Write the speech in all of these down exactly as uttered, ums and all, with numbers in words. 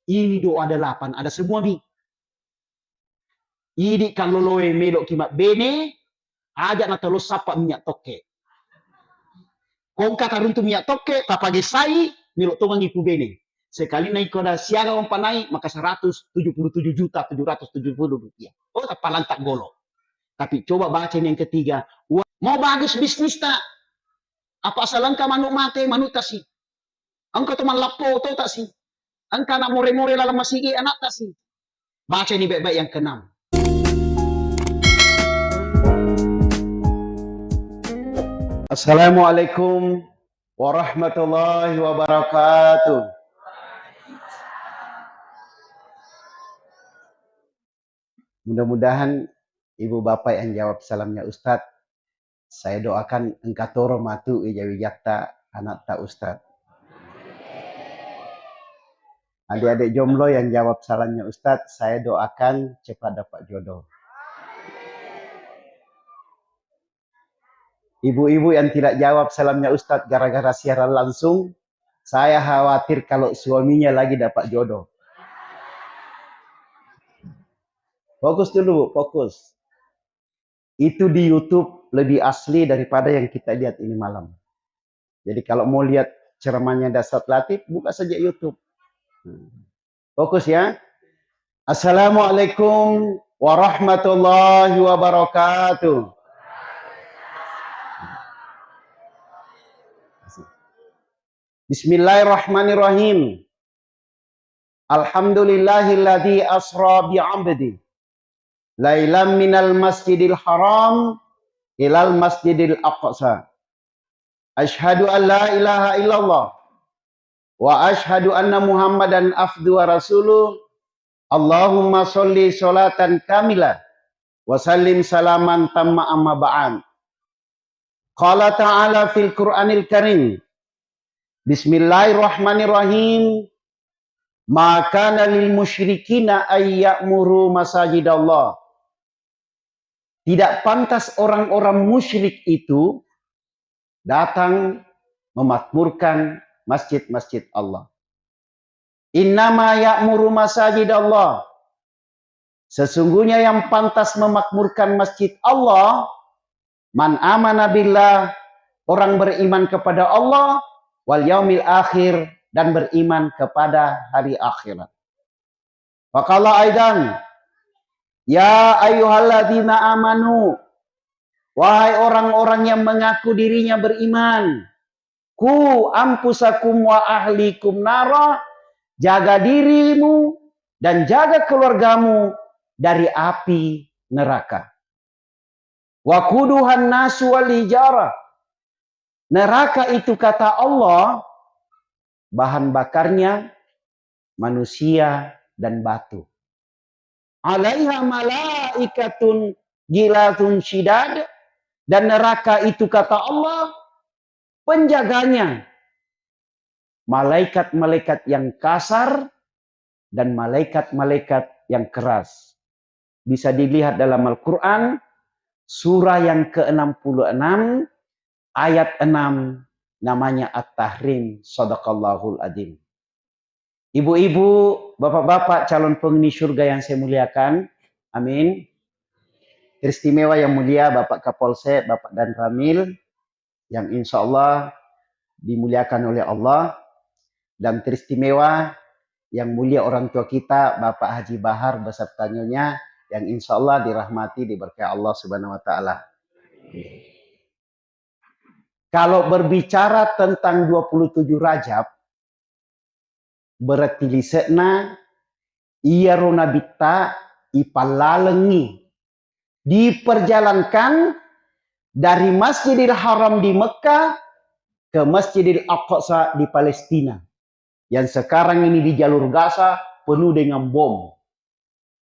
Ini doa delapan, ada semua, Bi. Idi kalloloe meloki mabbene, aja natolo sappa minyak tokke. Kongka taruntu minyak tokke, tapagessai, melo tongangi pubene. Sekali naik koda siaga wampanai, maka seratus tujuh puluh tujuh juta tujuh ratus tujuh puluh rupiah. Oh, tapalanta golo. Tapi coba baca ini yang ketiga. Wa-, mau bagus bisnis tak? Apa asal engka manuk mate, manuk tasi? Engka to mallappo to tasi? Engka anak more-more laleng masigi, anak tasi? Baca ini baik-baik yang keenam. Assalamualaikum warahmatullahi wabarakatuh. Mudah-mudahan ibu bapak yang jawab salamnya Ustadz, saya doakan engka toro matu wija-wijatta anatta Ustadz. Adik-adik jomblo yang jawab salamnya Ustadz, saya doakan cepat dapat jodoh. Ibu-ibu yang tidak jawab salamnya Ustadz gara-gara siaran langsung, saya khawatir kalau suaminya lagi dapat jodoh. Fokus dulu, Bu, fokus. Itu di YouTube lebih asli daripada yang kita lihat ini malam. Jadi kalau mau lihat ceramahnya Dasar Latif, buka saja YouTube. Hmm. Fokus ya. Assalamualaikum warahmatullahi wabarakatuh. Bismillahirrahmanirrahim. Alhamdulillahilladzi asra bi'abdi lailam minal masjidil haram ilal masjidil aqsa. Asyhadu an la ilaha illallah wa asyhadu anna Muhammadan abdu wa rasuluh. Allahumma sholli sholatan kamilah wa sallim salaman tamma, amma ba'd. Qala ta'ala fil Qur'anil Karim, Bismillahirrahmanirrahim. Ma kana lil musyrikina ay ya'muru masajidallah. Tidak pantas orang-orang musyrik itu datang memakmurkan masjid-masjid Allah. Innama ya'muru masajidallah. Sesungguhnya yang pantas memakmurkan masjid Allah, man amana billah, orang beriman kepada Allah, wal yaumil akhir, dan beriman kepada hari akhirat. Faqala aidan, ya ayyuhalladzina amanu, wahai orang-orang yang mengaku dirinya beriman, ku anfusakum wa ahlikum nara, jaga dirimu dan jaga keluargamu dari api neraka. Waquduhan nasu wal hijarah. Neraka itu, kata Allah, bahan bakarnya manusia dan batu. Alaiha malaikatun ghiladhun syidad, dan neraka itu, kata Allah, penjaganya malaikat-malaikat yang kasar dan malaikat-malaikat yang keras. Bisa dilihat dalam Al-Quran, surah yang keenam puluh enam, ayat enam, namanya At-Tahrim. Sadaqallahul Adzim. Ibu-ibu, bapak-bapak, calon penghuni surga yang saya muliakan, amin. Teristimewa yang mulia Bapak Kapolsek, Bapak Danramil, yang insya Allah dimuliakan oleh Allah, dan teristimewa yang mulia orang tua kita, Bapak Haji Bahar beserta nyonya, yang insya Allah dirahmati, diberkahi Allah Subhanahu wa Ta'ala. Kalau berbicara tentang dua puluh tujuh Rajab, berarti lise'na iyaro Nabitta ipallalengngi, diperjalankan dari Masjidil Haram di Mekah ke Masjidil Aqsa di Palestina, yang sekarang ini di jalur Gaza penuh dengan bom.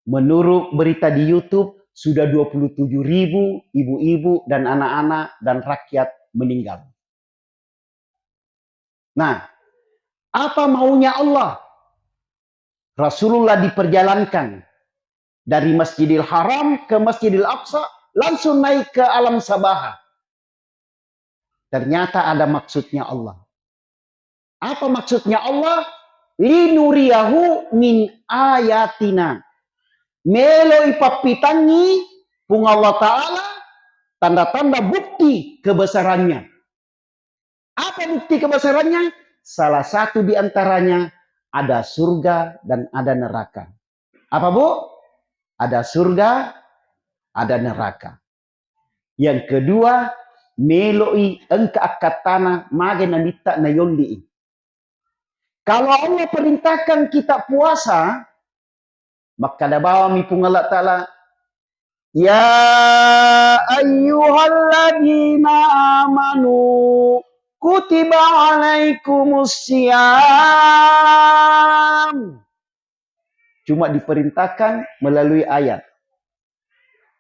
Menurut berita di YouTube, sudah dua puluh tujuh ribu ibu-ibu dan anak-anak dan rakyat meninggal. Nah, apa maunya Allah? Rasulullah diperjalankan dari Masjidil Haram ke Masjidil Aqsa, langsung naik ke alam sabaha. Ternyata ada maksudnya Allah. Apa maksudnya Allah? Linuriyahu min ayatina. Melo ipappitangngi Puang Allah Ta'ala tanda-tanda bukti kebesarannya. Apa bukti kebesarannya? Salah satu di antaranya ada surga dan ada neraka. Apa, Bu? Ada surga, ada neraka. Yang kedua, meloi engka akkattana mage namitta nayolli'i. Kalau Allah perintahkan kita puasa, makkada bawami Puang Allah Ta'ala, "Ya ayyuhalladzina amanu kutiba alaikumus siyam." Cuma diperintahkan melalui ayat.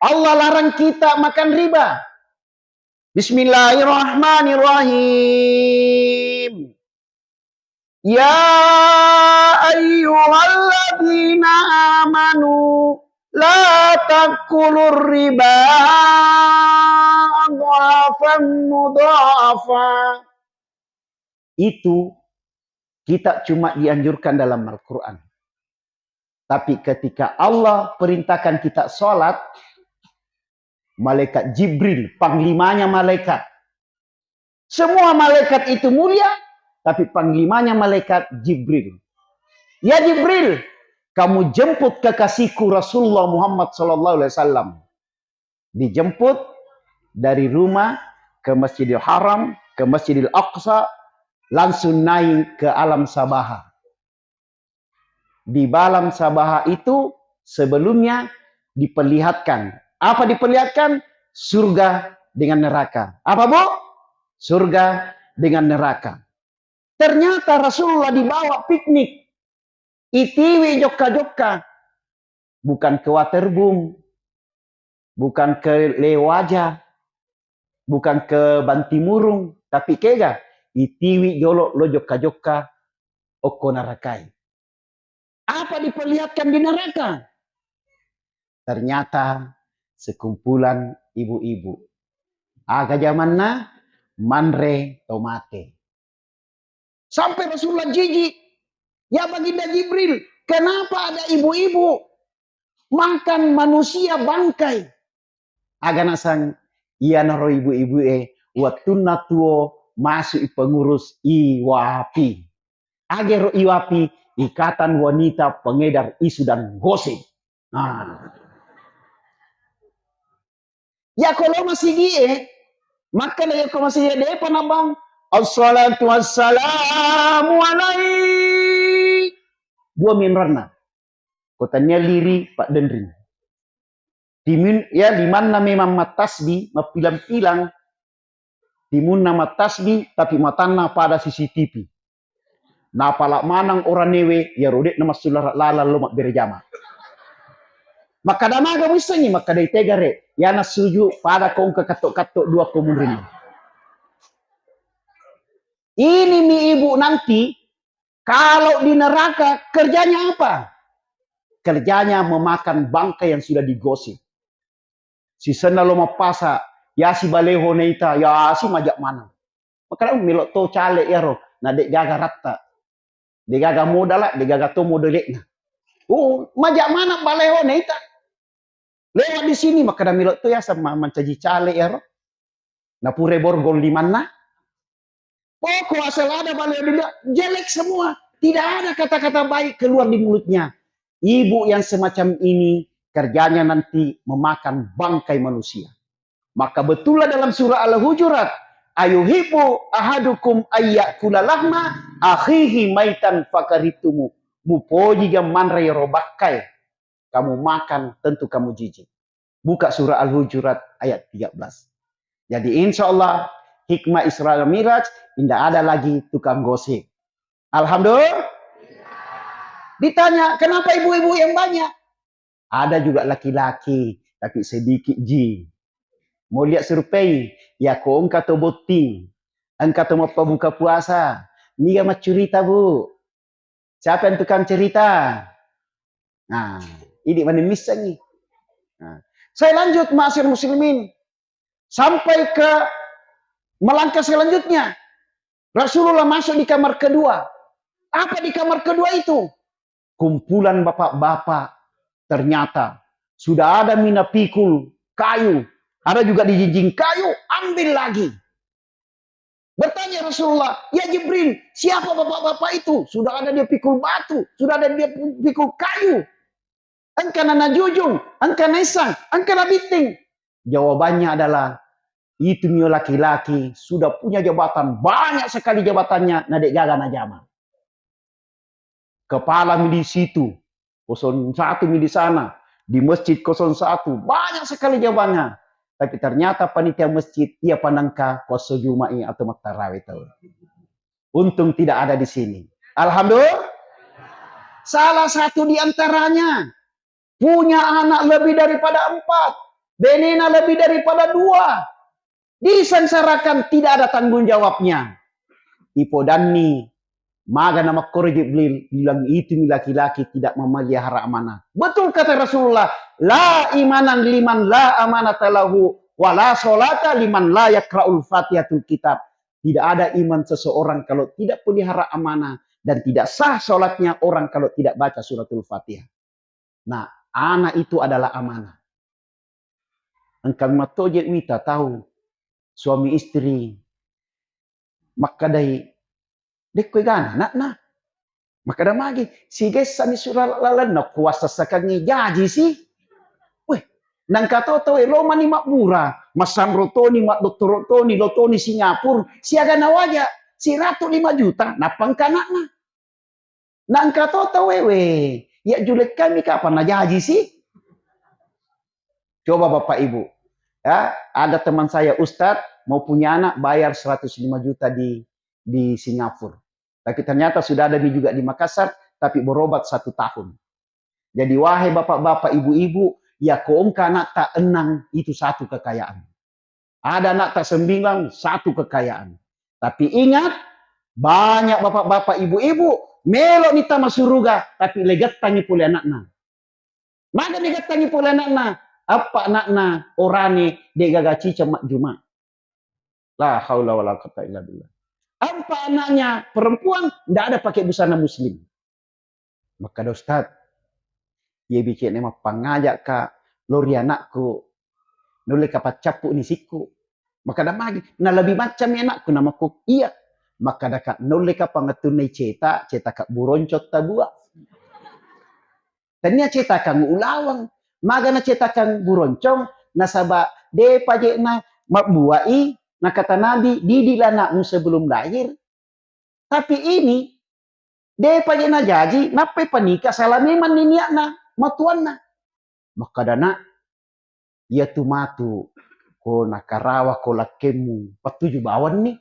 Allah larang kita makan riba. Bismillahirrahmanirrahim. Ya ayyuhalladzina amanu la ta'kulur riba adhafan mudhafa. Itu kita cuma dianjurkan dalam Al-Quran. Tapi ketika Allah perintahkan kita sholat, malaikat Jibril, panglimanya malaikat. Semua malaikat itu mulia, tapi panglimanya malaikat Jibril. "Ya Jibril, kamu jemput kekasihku Rasulullah Muhammad sallallahu alaihi wasallam." Dijemput dari rumah ke Masjidil Haram, ke Masjidil Aqsa, langsung naik ke alam sabaha. Di alam sabaha itu sebelumnya diperlihatkan. Apa diperlihatkan? Surga dengan neraka. Apa, Bu? Surga dengan neraka. Ternyata Rasulullah dibawa piknik. Itiwi jokka-jokka. Bukan ke waterboom. Bukan ke Lewaja. Bukan ke Bantimurung. Tapi kega? Itiwi jolo lo jokka-jokka okko narakai. Apa diperlihatkan di neraka? Ternyata sekumpulan ibu-ibu. Aga jamanna? Manre tomate. Sampai Rasulullah jijik. "Ya Baginda Jibril, kenapa ada ibu-ibu makan manusia bangkai?" Aga nasang, iyanaro ibu-ibu e, wettunna tuo masuk i pengurus I W A P. Agero I W A P, Ikatan Wanita Pengedar Isu dan Gosip. Nah. Yako lo masigi e, makkeda yako masigi e, depa nabang, "Assalatu wassalamu alaik." Dua minranna. Ko tania liri Pak Denring. Timun, ya, limanna memang mattasbih, mappilang-pilang. Timunna mattasbih, tapi matanna pada C C T V. Napala maneng oranewe, iyaro de'na massulara lalang lo mabbere jama. Makkada maga muissengngi, makkada itega re, yana suju pada ko engka katto-katto dua ko munrinna. Ini mi ibu nanti, kalau di neraka kerjanya apa? Kerjanya memakan bangkai yang sudah digosip. Sisenna lo mappasa, yasi baleho naita, yasi maja maneng. Makkada, "Oh, melo to cale yaro, na de gaga ratta. De gaga modala, de gaga to modele'na." Oh, maja maneng baleho naita. Lewat di sini, makkada, "Melo to yaseng ma-, mancaji cale yaro." Napure borgol limanna. Pokok asal ada baleho dia, jelek semua. Tidak ada kata-kata baik keluar di mulutnya. Ibu yang semacam ini kerjanya nanti memakan bangkai manusia. Maka betullah dalam surah Al-Hujurat, "Ayuhibbu ahadukum ayyakula lahma akhihi maitan fakaritumu." Mupoji ga manre ro bakkai, kamu makan, tentu kamu jijik. Buka surah Al-Hujurat ayat tiga belas. Jadi, insya Allah, hikmah Isra dan Miraj, tidak ada lagi tukang gosip. Alhamdulillah. Ditanya, "Kenapa ibu-ibu yang banyak?" Ada juga laki-laki, tapi sedikit ji. Mau lihat survei, ya ko engka to botting, engka to mappabuka puasa, niga maccurita, Bu? Siapa yang tukang cerita? Nah, idi mani missengngi. Nah, saya lanjut, ma'asyiral muslimin. Sampai ke melangkah selanjutnya. Rasulullah masuk di kamar kedua. Apa di kamar kedua itu? Kumpulan bapak-bapak, ternyata sudah ada mina pikul kayu, ada juga dijinjing kayu, ambil lagi. Bertanya Rasulullah, "Ya Jibril, siapa bapak-bapak itu? Sudah ada dia pikul batu, sudah ada dia pikul kayu. Engka na najujung, engka na essang, engka na bitting." Jawabannya adalah, itu mio laki-laki sudah punya jabatan, banyak sekali jabatannya, na de'gaga najama. Kepala mi di situ, kosong satu mi di sana, di masjid kosong satu, banyak sekali jawabannya. Tapi ternyata panitia masjid, iya panengka kuasso Juma'i atau mattarawe tau. Untung tidak ada di sini. Alhamdulillah. Salah satu di antaranya punya anak lebih daripada empat, benena lebih daripada dua. Disengsarakan, tidak ada tanggung jawabnya. Ipodanni, maga namakkoro Jibril bilang, itu mi laki-laki tidak memelihara amanah. Betul kata Rasulullah, "La imanan liman la amanata lahu, wa la sholata liman la yakra'ul Fatihatul Kitab." Tidak ada iman seseorang kalau tidak pelihara amanah, dan tidak sah sholatnya orang kalau tidak baca suratul Fatihah. Nah, anak itu adalah amanah. Engka mattoje wita tau suami istri makkedai, "Dekko egana anakna." Makkeda magi, "Sigessani sura lalenna kuassassakangngi jaji si." Weh, nangka to tau e lomani mabbura, massanro toni, maddottoro toni, lo toni Singapura, siaga nawaja siratu lima juta, nappa engka anakna. Nangka to tau e, weh, iya julekkammi kapang najaji si. Coba Bapak Ibu, ya, ada teman saya ustadz mau punya anak bayar seratus lima juta di di Singapura. Tapi ternyata sudah ada mi juga di Makassar, tapi berobat satu tahun. Jadi wahai bapak-bapak, ibu-ibu, ya ko engka anakta ennang itu satu kekayaan. Ada anakta sembilan, satu kekayaan. Tapi ingat, banyak bapak-bapak, ibu-ibu, melo ni tama suruga, tapi legettangi pole anakna. Maga legettangi pole anakna, eppa anakna orane de gaga ciceng majjuma. La haula wala quwwata illa billah. Empat anaknya perempuan, ndak ada pakai busana muslim. Makkeda, "Ustaz, iye bicene mappangaja ka lori anakku, nulle ka paccappu ni sikku." Makkeda magi, "Na lebih macam anakku," namakku, "Iya." Makkeda ka, "Nulle ka pangettunna ceta, ceta ka buroncong tabua." Tennia cetakang ulaweng, maga nacetakang buroncong, nasaba de paje'na mabbua'i, nakata Nabi, "Didik anakmu sebelum lahir." Tapi ini, de paje'na jaji, nappai panika, salah memang ni niatna, matuanna. Makkeda, "Nak, iyatu matu ko nakarawa ko lakkemmu, pattuju bawanni.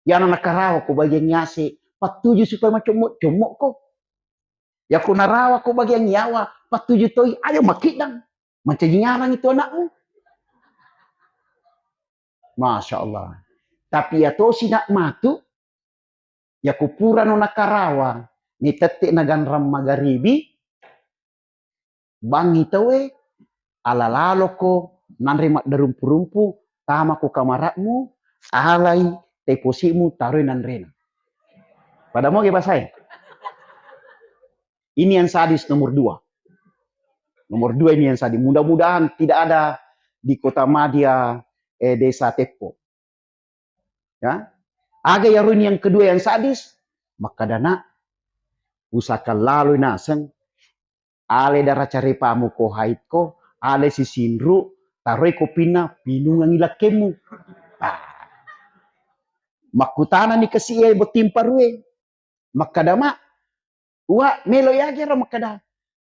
Iyana nakarawa ko bagian yase, pattuju supaya macommo-commo ko. Yako narawa ko bagian yawa, pattuju toi, ayo makiddang. Mancaji ngarang itu anakmu." Masya Allah. Tapi ya tosi nak matu, yako purano nakarawa, ni tette naganrang magaribi, bangngi tauwe, ala laloko nanre maddarumpu-rumpu, tama ko kamara'mu, alai teposi'mu, taroi nanrena. Pada moge basae? Ini yang sadis nomor dua. Nomor dua ini yang sadis. Mudah-mudahan tidak ada di Kota Madya, eh, Desa Teppo. Ya. Aga iyaro ini yang kedua yang sadis, makkeda, "Nak, usahakan laloi naseng, ale dara carepamu ko haid ko, ale sisinru, taroi kopinna, pinungangi lakkemmu." Ah. Makkutanani kasi iye botting parue. Makkeda, "Mak, Uwa, melo yagero makkeda,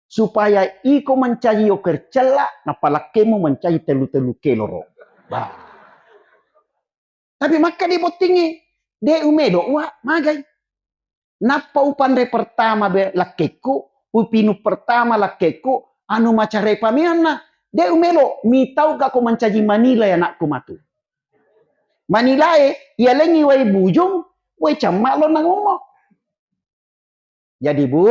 supaya iko mancaji yoker cella, nappa lakkemu mancaji tellu-tellu keloro." Bah. Tapi makkeda bottingnge, "De umelo, Uwa, magai." Nappa upanre pertama be lakkekku, upinu pertama lakkekku, anu macarepa meanna, "De umelo, mitauka ko mancaji manilai anakku matu." Manilae, iyalengngi wai bujung, wai camma lo nangommo. Jadi, Bu,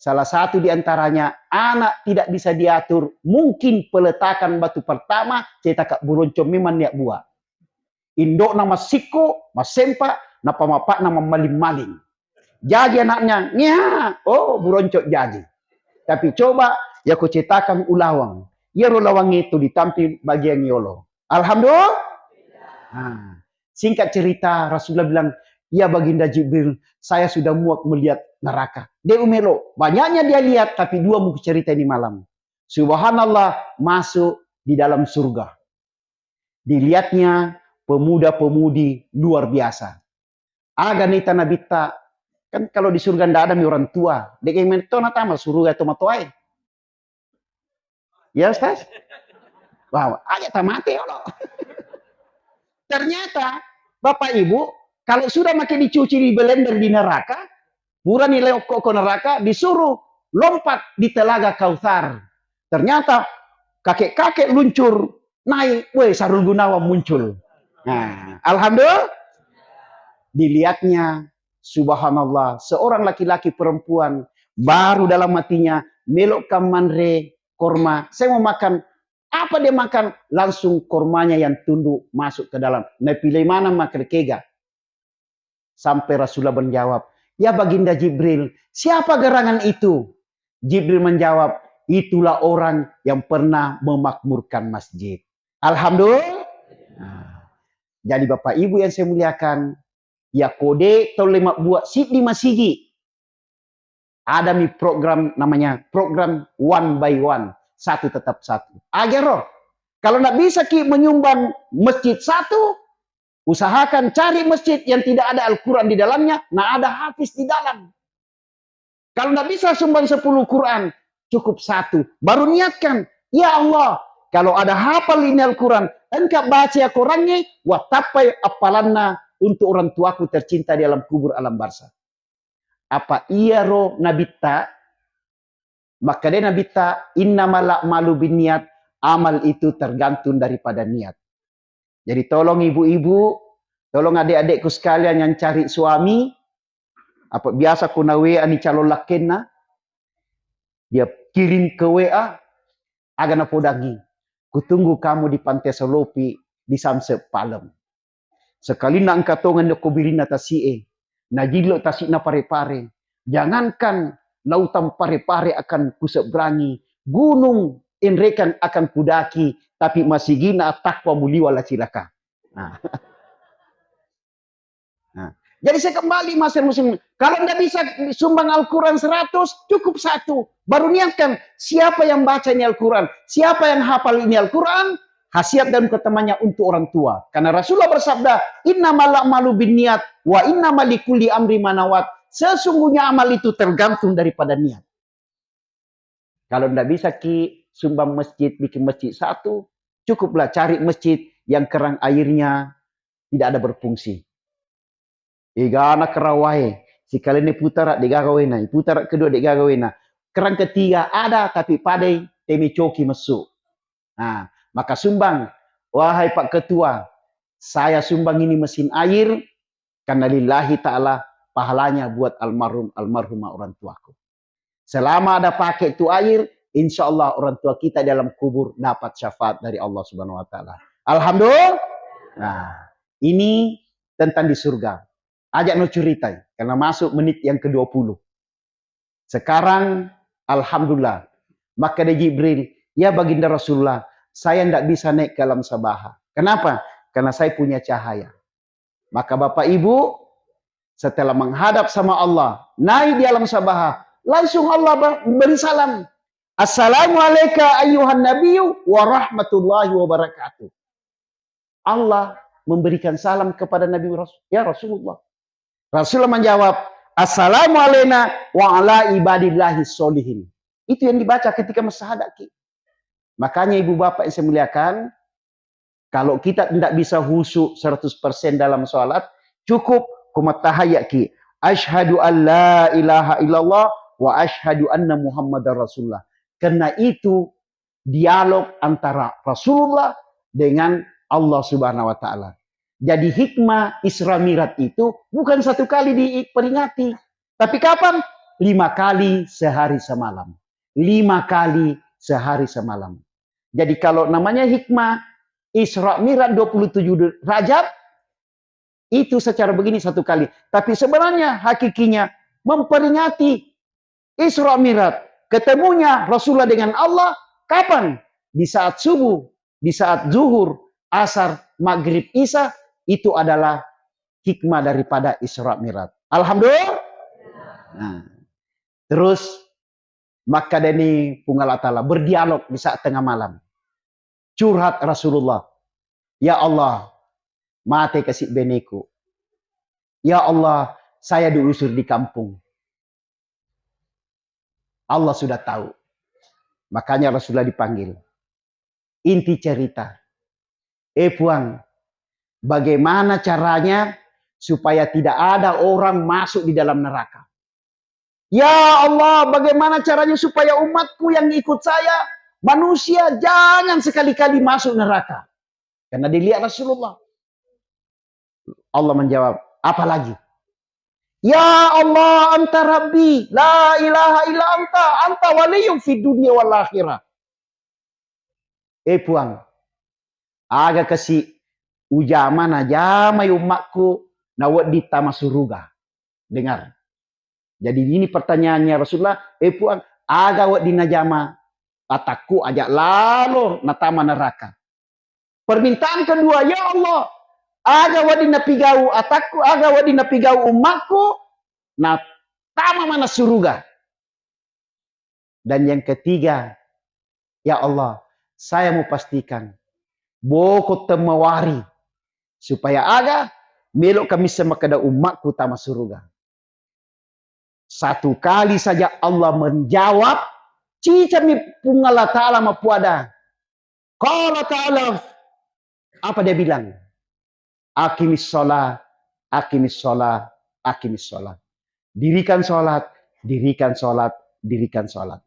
salah satu di antaranya anak tidak bisa diatur, mungkin peletakan batu pertama, cetaka buroncong memang niat bua. Indokna massikko, massempa, nappa mapakna mammaling-maling. Jaji anaknya, ngeha, oh, buroncok jaji. Tapi coba, ya ko cetakan ulawang. Iyaro lawangnge tu ditampi bagian yolo. Alhamdulillah. Nah, singkat cerita, Rasulullah bilang, "Ya Baginda Jibril, saya sudah muak melihat neraka." De umelo, banyaknya dia lihat, tapi dua muku cerita ini malam. Subhanallah, masuk di dalam surga. Dilihatnya pemuda-pemudi luar biasa. Aga nita nabitta, kan kalau di surga ndak ada mi orang tua. Dek yang mentok natama surga itu matoae. Ya, Ustaz? Wah, aja tamate, ya Allah. Ternyata, Bapak Ibu, kalau sudah makin dicuci di blender di neraka, purani leokko ko neraka, disuruh lompat di telaga Kautsar. Ternyata, kakek-kakek luncur naik, weh, Sahrul Gunawan muncul. Nah, alhamdulillah, dilihatnya, subhanallah, seorang laki-laki perempuan baru dalam hatinya, "Melokka manre korma, saya mau makan." Apa dia makan? Langsung kormanya yang tunduk masuk ke dalam. Napilih mana makan kega? Sampai Rasulullah menjawab, "Ya Baginda Jibril, siapa gerangan itu?" Jibril menjawab, "Itulah orang yang pernah memakmurkan masjid." Alhamdulillah. Nah, jadi Bapak Ibu yang saya muliakan, ya kode tolle mabbuat siddi masigi. Ada mi program namanya program one by one, satu tetap satu. Agero, kalau ndak bisa ki menyumbang masjid satu, usahakan cari masjid yang tidak ada Al-Quran di dalamnya, nah ada hafiz di dalam. Kalau ndak bisa sumbang sepuluh Quran, cukup satu. Baru niatkan, "Ya Allah, kalau ada hafal ini Al-Quran, engka baca ya Qurannya, wattappai appalanna untuk orang tuaku tercinta di alam kubur alam barzah." Apa iyaro nabitta? Makkeda nabitta, "Innamal a'malu binniyat," amal itu tergantung daripada niat. Jadi tolong ibu-ibu, tolong adik-adikku sekalian yang cari suami, apa biasa ku na W A ni calon lakkenna, dia kirim ke W A, aga napodangi, "Kutunggu kamu di Pantai Salopi, di Samsek Palem." Sekalinna engka tongeng okko birinna tasi'e, najillo tasi'na Pare-Pare. Jangankan lautan Pare-Pare akan kuseberangi, gunung Enrekang akan kudaki, tapi masigina attakwa muliwa la cilaka. Nah. Nah. Jadi saya kembali, Mas Muslim, kalau ndak bisa sumbang Al-Quran seratus, cukup satu. Baru niatkan, siapa yang baca ini Al-Quran, siapa yang hafal ini Al-Quran, khasiat dan keutamaannya untuk orang tua. Karena Rasulullah bersabda, "Innamal a'malu binniyat, wa innama likulli amri manawat." Sesungguhnya amal itu tergantung daripada niat. Kalau ndak bisa ki sumbang masjid, bikin masjid satu, cukuplah cari masjid yang kerang airnya tidak ada berfungsi. Egana kerang wae, sikalenne putara degaga wena, putara kedua degaga wena. Kerang ketiga ada tapi padai teme coki messu. Nah, maka sumbang, wahai Pak Ketua, saya sumbang ini mesin air karena lillahi ta'ala, pahalanya buat almarhum, almarhumah orang tuaku. Selama ada pakai tu air, insya Allah orang tua kita dalam kubur dapat syafaat dari Allah Subhanahu wa Ta'ala. Alhamdulillah. Nah, ini tentang di surga. Ajak no curitai, karena masuk menit yang kedua puluh. Sekarang, alhamdulillah. Maka ada Jibril, "Ya Baginda Rasulullah, saya ndak bisa naik ke alam sabaha." Kenapa? Karena saya punya cahaya. Maka Bapak Ibu, setelah menghadap sama Allah, naik di alam sabaha, langsung Allah ba-, beri salam. "Assalamu alaika ayyuhan nabiyyu wa rahmatullahi wa barakatuh." Allah memberikan salam kepada Nabi Ras-, "Ya Rasulullah." Rasulullah menjawab, "Assalamu alaina wa ala ibadillahi sholihin." Itu yang dibaca ketika masyahadat ki. Makanya ibu bapak yang saya muliakan, kalau kita tidak bisa khusyuk seratus persen dalam sholat, cukup kumatahayat ki. "Asyhadu an la ilaha illallah wa asyhadu anna Muhammadar Rasulullah." Karena itu dialog antara Rasulullah dengan Allah Subhanahu wa Ta'ala. Jadi hikmah Isra Mi'raj itu bukan satu kali diperingati. Tapi kapan? Lima kali sehari semalam. Lima kali sehari semalam. Jadi kalau namanya hikmah Isra Mi'raj dua puluh tujuh Rajab, itu secara begini satu kali. Tapi sebenarnya hakikinya memperingati Isra Mi'raj. Ketemunya Rasulullah dengan Allah kapan? Di saat subuh, di saat zuhur, asar, maghrib, isya, itu adalah hikmah daripada Isra Mi'raj. Alhamdulillah. Nah, terus makkadani Puang Allah Ta'ala, berdialog di saat tengah malam. Curhat Rasulullah, "Ya Allah, mate kasi beneku. Ya Allah, saya diusir di kampung." Allah sudah tahu. Makanya Rasulullah dipanggil. Inti cerita, "Eh Puang, bagaimana caranya supaya tidak ada orang masuk di dalam neraka? Ya Allah, bagaimana caranya supaya umatku yang ikut saya, manusia, jangan sekali-kali masuk neraka?" Karena dilihat Rasulullah. Allah menjawab, "Apalagi?" "Ya Allah, anta Rabbi, la ilaha illa anta, anta waliyyu fid dunya wal akhirah." "Eh Puang, aga kasi ujama najamai ummakku nawedding tama suruga?" Dengar. Jadi ini pertanyaannya Rasulullah, "Eh Puang, aga wedding najama atakku aja lalo natama neraka?" Permintaan kedua, "Ya Allah, aga wedding napigau atakku, aga wedding napigau ummakku, natama mana suruga?" Dan yang ketiga, "Ya Allah, saya mau pastikan boko temmawari supaya aga melo kami semakada ummakku tama suruga." Satu kali saja Allah menjawab, cicami Puang Allah Ta'ala mappuada. Qala Ta'ala, apa dia bilang? "Aqimis shalah, aqimis shalah, aqimis shalah." Dirikan sholat, dirikan sholat, dirikan sholat.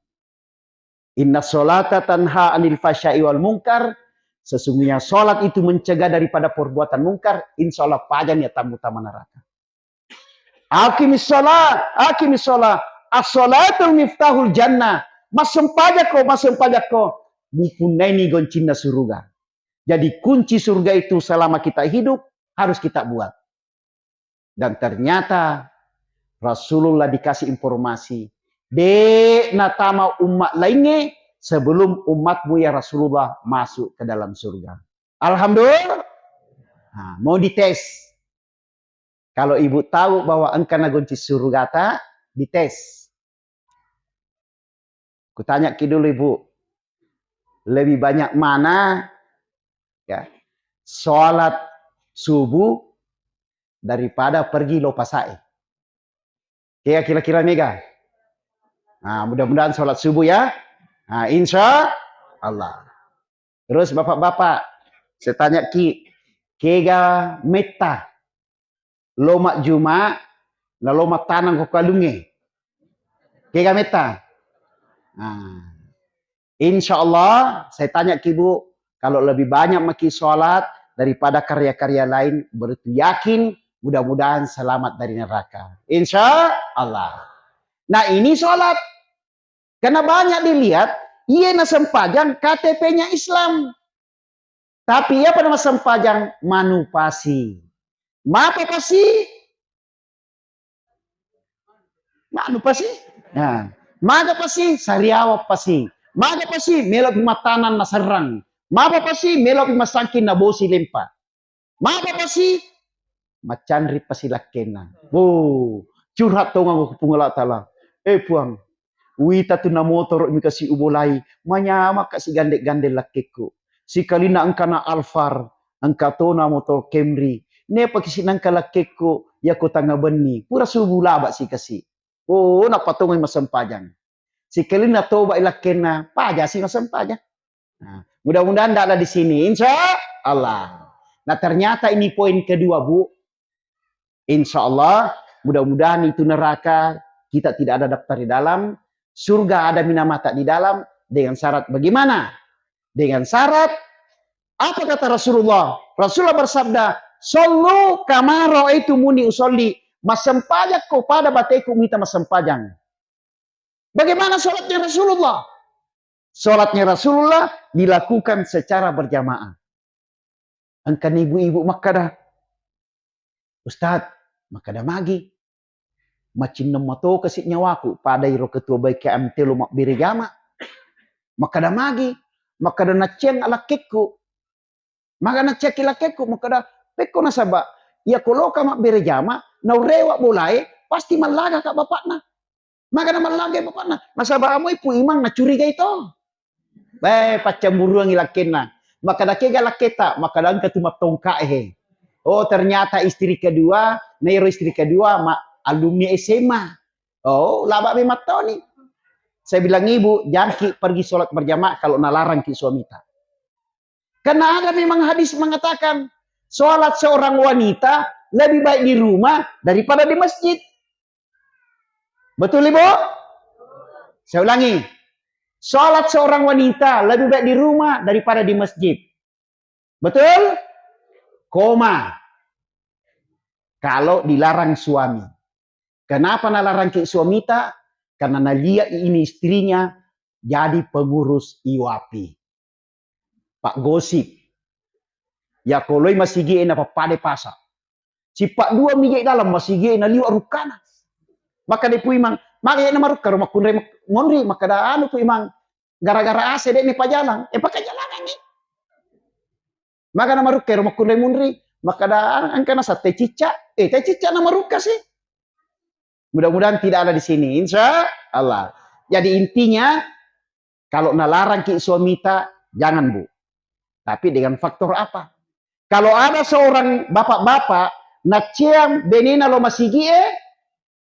"Inna sholata tanha anil fahsya'i wal munkar." Sesungguhnya sholat itu mencegah daripada perbuatan mungkar, insya Allah pajang ya tamu tama neraka. "Aqimis shalah, aqimis shalah. As-sholatu miftahul jannah." Massempajakko, massempajakko. Mupunnaini goncinna suruga. Jadi kunci surga itu selama kita hidup harus kita buat. Dan ternyata Rasulullah dikasih informasi, "De' natama umma laingnge sebelum ummatmu ya Rasulullah masuk ke dalam surga." Alhamdulillah. Nah, mau dites. Kalau ibu tahu bahwa engka nagonci surgata, dites. Kutanyaki dulu ibu, lebih banyak mana ya sholat subuh daripada pergi lo pasae? Kira-kira mega? Nah, mudah-mudahan sholat subuh ya. Nah, insya Allah. Terus bapak-bapak, saya tanya ki, kega metta lo majjuma na lo mattanang ko kalungnge? Kega metta? Nah, insya Allah, saya tanya ki bu, kalau lebih banyak maki sholat daripada karya-karya lain, berarti yakin mudah-mudahan selamat dari neraka. Insya Allah. Nah, ini sholat. Karena banyak dilihat, iye nasempajang K T P-nya Islam. Tapi iya pada masempajang manupasi. Mapa pasi? Manupasi? Nah, maga pasi? Sariawa pasi. Maga pasi? Melo pi mattanang naserrang. Mapa pasi? Melo pi masangking nabosi lempa. Mapa pasi? Macanri pasi lakkenna. Bo, curhat tongeng ko Puang Allah Ta'ala. Eh Puang, wita tu na motoro mi kasi ubolai, manyamaka si gande-gande lakkekku. Sikalina engka na Alphard, engka tona motor Camry. Nepa kisi nangka lakkekku, yako tanga benni. Pura subuh laba si kasi. Oh, napatongeng masempajang. Sikalina toba i lakkenna, paja si masempajang. Nah, mudah-mudahan tidak ada di sini. Insya Allah. Nah, ternyata ini poin kedua, Bu. Insya Allah, mudah-mudahan itu neraka kita tidak ada daftar di dalam, surga ada minamata di dalam, dengan syarat bagaimana? Dengan syarat, apa kata Rasulullah? Rasulullah bersabda, "Sallu kama ra'aitumuni usalli." Masempajakko pada bateku mita masempajang. Bagaimana sholatnya Rasulullah? Sholatnya Rasulullah dilakukan secara berjamaah. Engkana ibu-ibu makkada, "Ustaz, makkada magi? macinneng mato kasi nyawaku, pada iro ketua B K M T lo mabbere jama. Makkeda magi, makkeda nacciang alakkekku. Maga nacciaki lakkekku, makkeda, "Pekko nasaba, iya ko loka mabbere jama, naurewa bolae, pasti mallaga ka bapakna." Maga namallaga bapakna, nasaba amoi Pu Imang nacurigai to. Beh, paccamburuangi lakkenna. Makkeda kega lakketa, makkeda engka tu mattongka he. Oh, ternyata istri kedua, nairo istri kedua, ma alumni S M A. Oh, laba mi mattoni. Saya bilang, "Ibu, jangan ki pergi sholat berjamaah kalau nalarang ki suamita." Karena ada memang hadis mengatakan, sholat seorang wanita lebih baik di rumah daripada di masjid. Betul, Ibu? Saya ulangi. Sholat seorang wanita lebih baik di rumah daripada di masjid. Betul? Koma. Kalau dilarang suami. Kenapa nalarang ki suamita? Karena nalia ini istrinya jadi pengurus I W P. Pak gosip. Ya koloi masigi e napappade pasa. Sipak dua mije dalam masigi e naliwa rukkana. Maka de Pu Imang, maka ya namarukka ro makkunrai monri, maka da anu Pu Imang, gara-gara A C de ni pajalang, eh pakai jalangan ni. Maka namarukka ro makkunrai monri, maka da angka nasa teh cicca, eh teh cicca namarukka sih. Mudah-mudahan tidak ada di sini, insya Allah. Jadi intinya, kalau nalarang ki suamita, jangan, Bu. Tapi dengan faktor apa? Kalau ada seorang bapak-bapak, nacciang benena lo masigi e,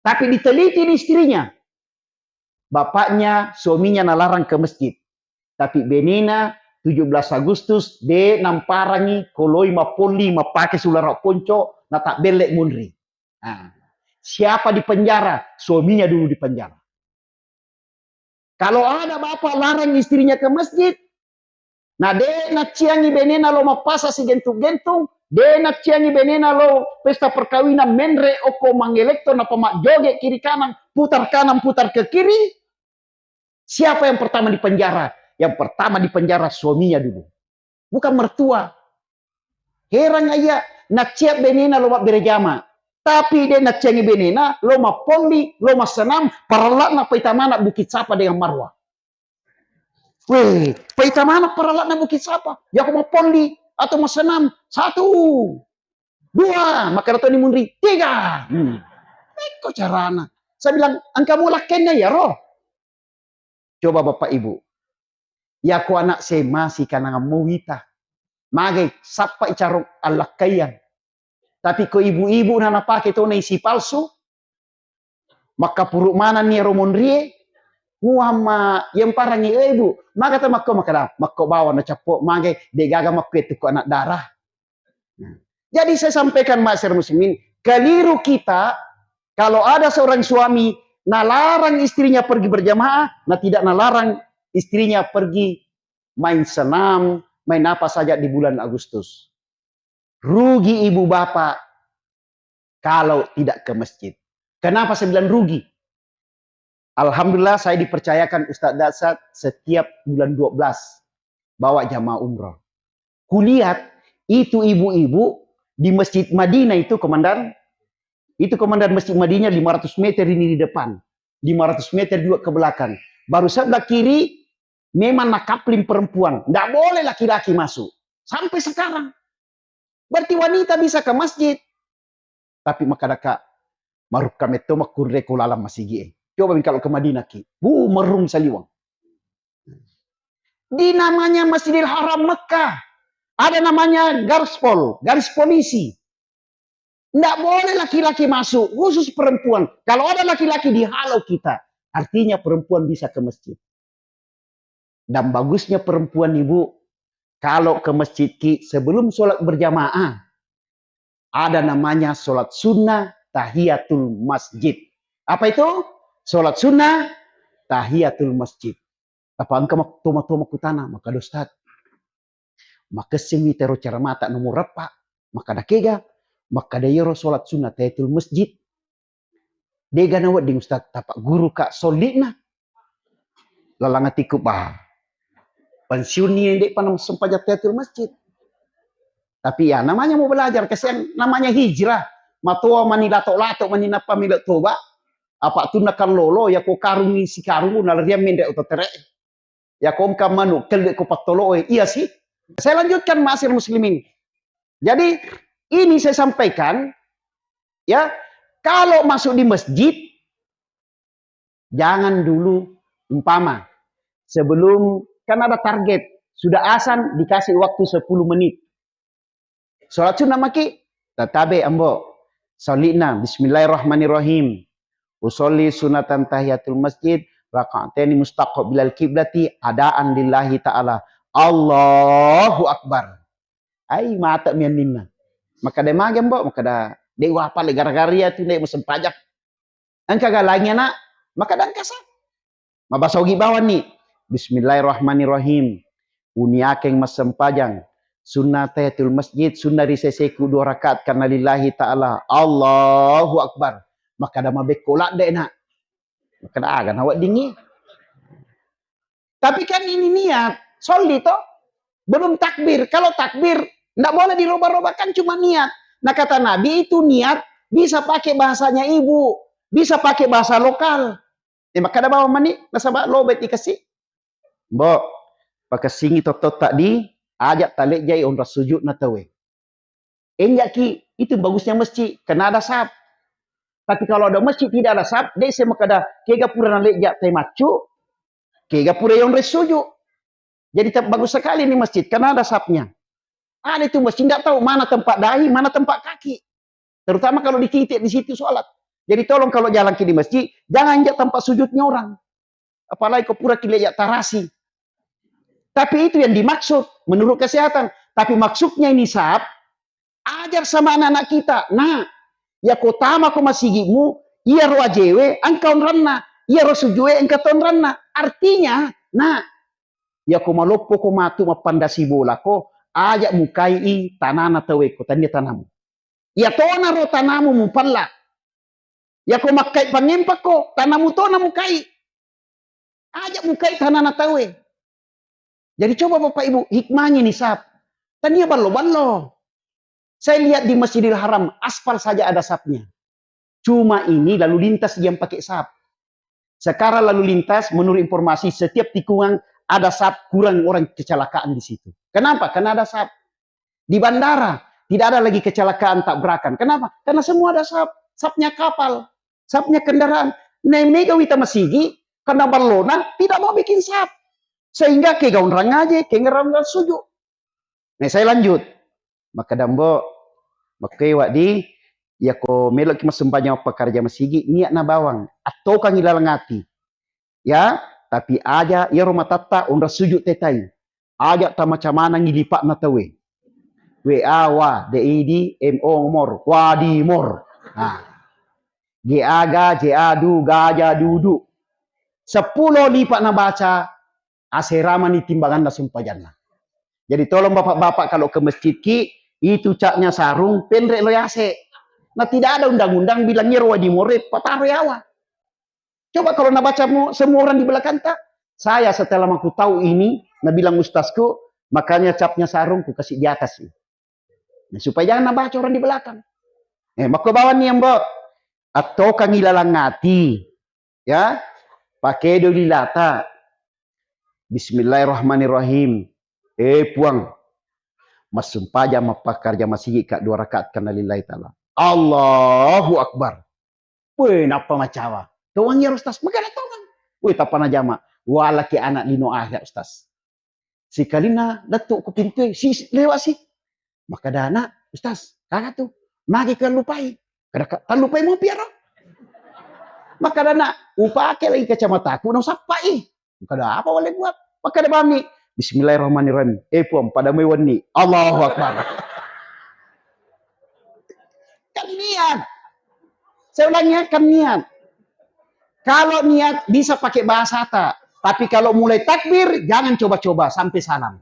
tapi diteliti di istrinya. Bapaknya, suaminya nalarang ke masjid. Tapi benena tujuh belas Agustus, de namparangi koloi mapolli, mapake sulara ponco, natabbelle munri. Nah, siapa di penjara? Suaminya dulu di penjara. Kalau ada bapak larang istrinya ke masjid, na de nacciangi benena lo mappasa sigentung-gentung, de nacciangi benena lo pesta perkawinan menre oko mangelekto napa majjoge kiri kanan, putar kanan, putar ke kiri, siapa yang pertama di penjara? Yang pertama di penjara suaminya dulu. Bukan mertua. Herang iya, naccia benena lo mabbere jama. Tapi de nacciangi benena lo mappolli, lo massenam, paralla'na paitamana Bukit Sapa dengan Marwa. Weh, paitamana paralla'na Bukit Sapa. Yako mappolli atau massenam, satu, dua, maka toni munri, tiga. Hmm. Eko carana. Saya bilang, engka mu lakkenna ya, roh. Coba Bapak Ibu, yako anak S M A sikanangammu wita. Magai, sappai carong allakkaiang. Tapi ko ibu-ibu na napake to na isi palsu, makkapuru manenni ero monrie, muamma yemparangi, "Eh, Ibu, maga ta makko?" Makkeda, "Makko bawang na cappo, magai, de gaga makko tukku anak darah." Nah, jadi saya sampaikan, ma'asyiral muslimin, keliru kita kalau ada seorang suami nalarang istrinya pergi berjamaah, na tidak nalarang istrinya pergi main senam, main apa saja di bulan Agustus. Rugi ibu bapak kalau tidak ke masjid. Kenapa saya bilang rugi? Alhamdulillah, saya dipercayakan Ustadz Dasat setiap bulan dua belas bawa jamaah umroh. Kulihat itu ibu-ibu di Masjid Madinah itu, komandan, itu komandan Masjid Madinah lima ratus meter ini di depan, lima ratus meter juga ke belakang. Baru sebelah kiri memang nakapling perempuan, ndak boleh laki-laki masuk. Sampai sekarang. Berarti wanita bisa ke masjid. Tapi makkadaka, "Marukka metto makkunrai ko lalang masigi e." Coba mi kalau ke Madinah ki. Bu, merung saliweng. Di namanya Masjidil Haram Mekah, ada namanya garspol, garis polisi. Ndak boleh laki-laki masuk, khusus perempuan. Kalau ada laki-laki dihalau kita, artinya perempuan bisa ke masjid. Dan bagusnya perempuan, Ibu, kalau ke masjid ki sebelum sholat berjamaah, ada namanya sholat sunnah tahiyatul masjid. Apa itu? Sholat sunnah tahiyatul masjid. Apa engka mak-, toma-toma kutana, makkada, "Ustaz, makessing mi tero cara mata nomor eppa, makkada kega?" Makkada, "Iyaro sholat sunnah tahiyatul masjid." Dega nawedding Ustaz, tapagguru ka solli'na. Lalang atikku, bah, pensiun ni, de pa na sempajang tahiyatul masjid. Tapi ya, namanya mau belajar, kasihan, namanya hijrah. Matoa mani lato-lato mani nappa melo toba. Apa tunna kallolo, ya ko karungi sikarung, nalariang menre oto tere. Ya ko engka manu, kelle ko pattolo, eh, iya sih. Saya lanjutkan, ma'asyiral muslimin. Jadi, ini saya sampaikan, ya, kalau masuk di masjid, jangan dulu, umpama, sebelum, kan ada target, sudah azan dikasih waktu sepuluh menit. Sholat sunnah maki, tatabe ambo. Sholina, bismillahirrahmanirrahim. Usolli sunatan tahiyatul masjid, raka'ataini mustaqbilal kiblati, adaan lillahi ta'ala. Allahu Akbar. Ai, mata mianninna. Maka de mage ambo, maka da, de wapale gara-gara iya tu de masempajang. Engka galangnya, Nak? Maka dangkasa. Mabasa ogi bawanni. Bismillahirrahmanirrahim. Uniakeng massempajang. Sunna tahiyatul masjid, sunna ri seseku dua rakaat karena lillahi ta'ala. Allahu Akbar. Makkada mabekko ladde, Nak. Makkada aga naweddingi. Tapi kan ini niat, solli toh. Belum takbir. Kalau takbir, ndak boleh dirubah-rubah, kan cuma niat. Nah, kata Nabi itu niat bisa pakai bahasanya ibu, bisa pakai bahasa lokal. Eh, makkada bawang mani, nasaba lobet ikasi. Mbok, pakessingi tottotta di, aja talejjai onrang sujudna tauwe. Enjaki, itu bagusnya masjid, karena ada saf. Tapi kalau ada masjid tidak ada saf, de se makkada, kega pura nalejja tai maccu, kega pura yonre suju. Jadi te-, bagus sekali ini masjid, karena ada safnya. Ada itu masjid, tidak tahu mana tempat dahi, mana tempat kaki. Terutama kalau di titik di situ sholat. Jadi tolong kalau jalan ke di masjid, jangan injak tempat sujudnya orang. Apalagi kau pura kile ya tarasi. Tapi itu yang dimaksud menurut kesehatan. Tapi maksudnya ini saf, ajar sama anak-anak kita. Nah, ya kau tama ko masigimu, iya ro ajewe, engka onranna, iya ro sujue, engka tonranna. Artinya, nah, ya ko maloppo ko matu mappandasi bola ko, aja mukai i tanana tawe ko tania tanamu. Iya tona ro tanamu mupella. Yako makkai pangempakko, tanamu tona mukai. Aja mukai tanana tauwe. Jadi coba Bapak Ibu, hikmahnya ini saf. Tania ballo-ballo. Saya lihat di Masjidil Haram, aspal saja ada safnya. Cuma ini lalu lintas yang pakai saf. Sekarang lalu lintas, menurut informasi, setiap tikungan ada saf, kurang orang kecelakaan di situ. Kenapa? Karena ada saf. Di bandara, tidak ada lagi kecelakaan tabrakan. Kenapa? Karena semua ada saf. Safnya kapal, safnya kendaraan. Nah, mega wita masigi, karena ballona tidak mau bikin saf. Sehingga kegaunrang aja, kegaunrang suju. Nah, saya lanjut. Makkeda, Mbok, makkewa di, yako meloki massempajang mappakarja masigi, niatna bawang, attokangi laleng ati. Ya, tapi aja iyaro matatta onrang suju tetai. Aja tamacamanangi lipa'na tauwe. W A wa, D I D, M O mor, wadimor. Nah. G A ga, J A du, gaja dudu. Seppulo lipa nabaca, aseramani timbanganna sumpajanna. Jadi tolong bapak-bapak kalau ke masjid ki, itu catnya sarung, penre lo yase. Nah, tidak ada undang-undang bilang iyaro wadimore pataro yawa. Coba kalau nabaca mu-, semua orang di belakang ta, saya setelah aku tahu ini, nabilang ustazku, makanya capnya sarung ku kasih di atas. Nah, supaya jangan nabaca orang di belakang. Eh, makko bawang ni, Mbok. Attokangi laleng ati. Ya, pakedo lilata. Bismillahirrahmanirrahim. Eh, Puang, massumpajang mappakarja masigi ka dua rakaat karena lillahi ta'ala. Allahu Akbar. Weh, nappa macawa. Tawang ya, Ustaz. Magana tawang. Weh, tappa najama. Walaki anak lino akhirat, Ustaz. Sikalina lettu ko pintue, si, si, lewat si. Makkeda, "Nak, Ustaz, kaka tu, magi ke lupai?" Kada ka, "Tallupai mopi aro." Makkeda, "Nak, upake lagi kacamataku, na usappai." Kada apa boleh buat. Makkeda bami, "Bismillahirrahmanirrahim. Eh, Puang, pada mai wenni." Allahu Akbar. Kan niat. Saya ulangi ya, kan niat. Kalau niat bisa pakai bahasa ta. Tapi kalau mulai takbir, jangan coba-coba sampai salam.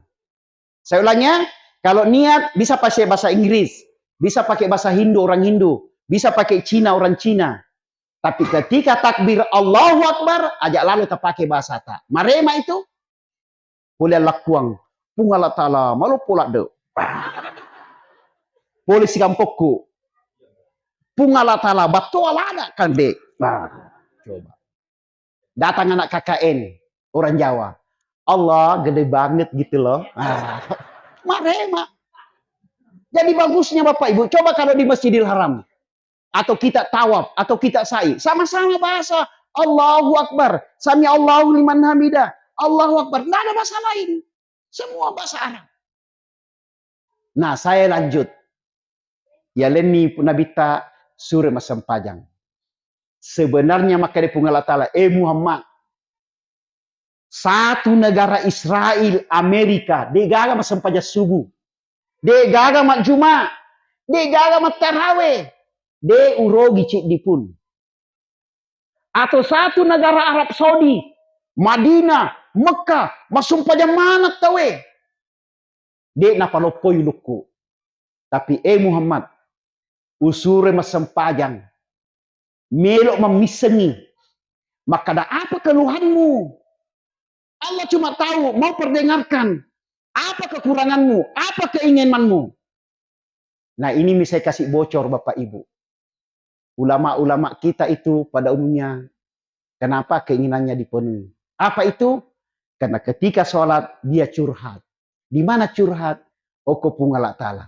Saya ulangi ya, kalau niat bisa pakai bahasa Inggris, bisa pakai bahasa Hindu orang Hindu, bisa pakai Cina orang Cina. Tapi ketika takbir Allahu Akbar, aja lalu terpakai bahasa ta. Marema itu, pole lakkuang, Puang Allah Ta'ala, maloppo ladde. Pole sigampokku, Puang Allah Ta'ala, batto alada kan de. Nah. Datang anak K K N, orang Jawa. Allah gede banget gitu loh. Ah, marema. Jadi bagusnya Bapak Ibu, coba kalau di Masjidil Haram, atau kita tawaf, atau kita sa'i, sama-sama bahasa Allahu Akbar, sami Allahu liman hamidah, Allahu Akbar. Nggak ada bahasa lain. Semua bahasa Arab. Nah, saya lanjut. Yalenni Nabitta sure massempajang. Sebenarnya makkeda Puang Allah Ta'ala, eh Muhammad, satu negara Israel, Amerika, de gaga massempajang subuh, de gaga majjuma, de gaga mattarawe, de urogi ciddi pun. Atau satu negara Arab Saudi, Madinah, Mekah, massempajang maneng tauwe. De napaloppoi ulukku. Tapi, eh Muhammad, usure massempajang. Melo mammissengi. Makkada, apa keluhanmu? Allah cuma tahu, mau perdengarkan. Apa kekuranganmu? Apa keinginanmu? Nah, ini saya kasih bocor, Bapak Ibu. Ulama-ulama kita itu pada umumnya, kenapa keinginannya dipenuhi? Apa itu? Karena ketika sholat, dia curhat. Di mana curhat? Okko Puang Allah Ta'ala.